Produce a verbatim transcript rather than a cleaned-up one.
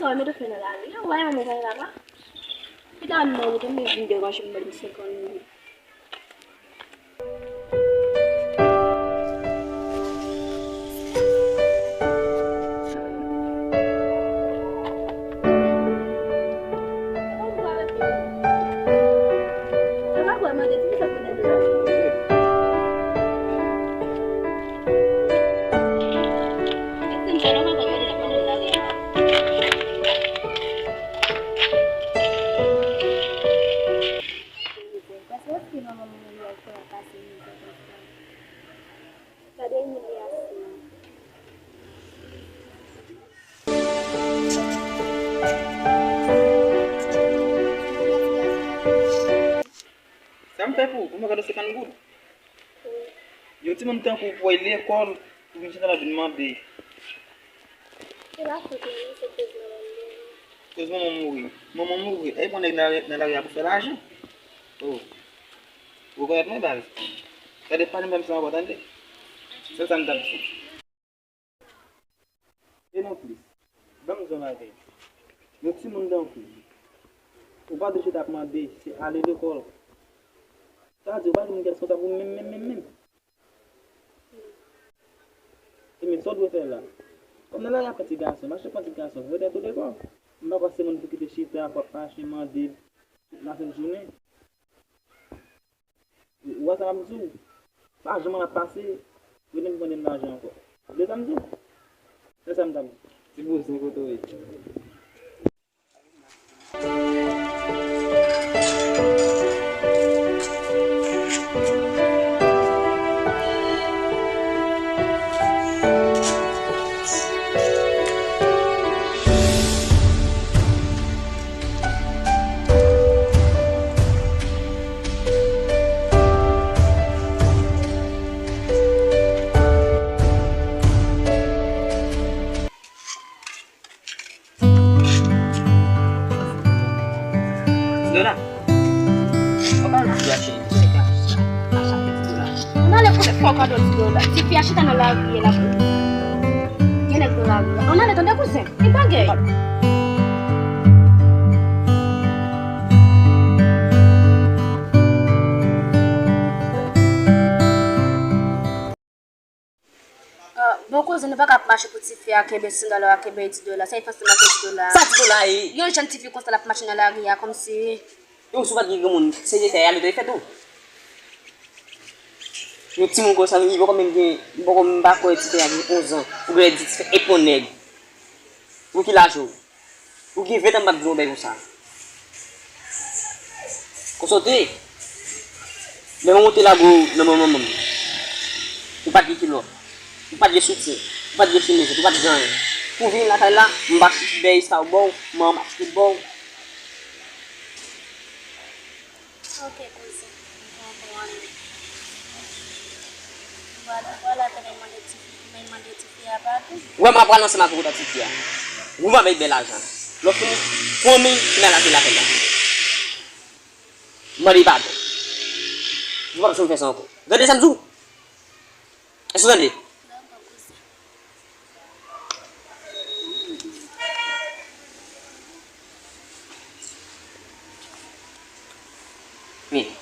Mwen mete fè nan lari a, ou pa wè manman pa la la? Pita m nan wout, men vin deranje m, ban m senkant goud. Paske èske manman mwen li ap fè w pase mizè konsa? Gade imilyasyon. Sa m fè pou ou? Pou mwen gade senkant goud. Yon timoun tankou w pou w al lekòl, pou vin chita la vin mande. Se pa fòt mwen, non, se koz manman m mouri. Koz manman mouri. Manman mouri. E pran nèg nan, nan lari a pou fè lajan. Oh. Ou rekonèt mwen, baz? Gade, pa janm fè m sa ankò, tande? Sèl sa m t ap di. E non plis. Ban m di yon bagay. Yon timoun tankou w, ou pa dwe chita ap mande, se ale lekòl. Sa vle di, ou pa gen moun ki responsab ou menm, menm, menm, menm. Ebyen, sa w dwe fè la? Kòm nan lari a pran ti gason, mache pran ti gason, vwete tou lekòl. M pa kwè se moun pou kite chita, pou ap mache mande tout lasenn jounen. Ou wè sa m ap di w? Pa janm ap pase, vin mande m lajan ankò. Ou tande sa m di w? Se sa m t ap di. Ti bouzen kote w ye? Ti Dola. Papa, nou ap achte. Ann ale kote fò kado Ti Dola. Tifi a chita nan lari a la. Gen nèg nan lari a. Ann ale tande kouzen. Gen bagay. Ah, bon, kouzen, nou pa ka ap mache pou tifi a kenbe sandal la, kenbe Ti Dola. Sa e fòseman ke Ti Dola. Sa Ti Dola ye? Yon jèn tifi konsa l ap mache nan lari a kòmsi. Yo, si w pa t gen granmoun serye, sa ale te fèt ou. Yon timoun konsa, li poko menm gen, li poko menm pa kwè tifi a gen onz an. Ou genlè di tifi e pon nèg. Pou ki laj ou? Ou gen ven tan m p ap di w yon bagay konsa. Konsa w te ye. Lè mwen te lage w nan men manman m, ou pa t gen kilòt, ou pa t gen soutyen, ou pa t gen chemiz, ou pa t gen anyen. Pou w vin lakay la, m pa t bay sa w ba w, manman m pa t ba w. Ok, kouzen. M pran pou ann. Vwala, vwala, tande mande tifi, mande tifi a padon. Ou wè m ap pral ansanm ak ou kòt tifi a. Ou va bay bèl lajan. Lè w fini, pran men, fin al achte lakay la. Mande padon. Ou pa bezwen fè sa ankò. Tande sa m di w? Èske w tande? Vini.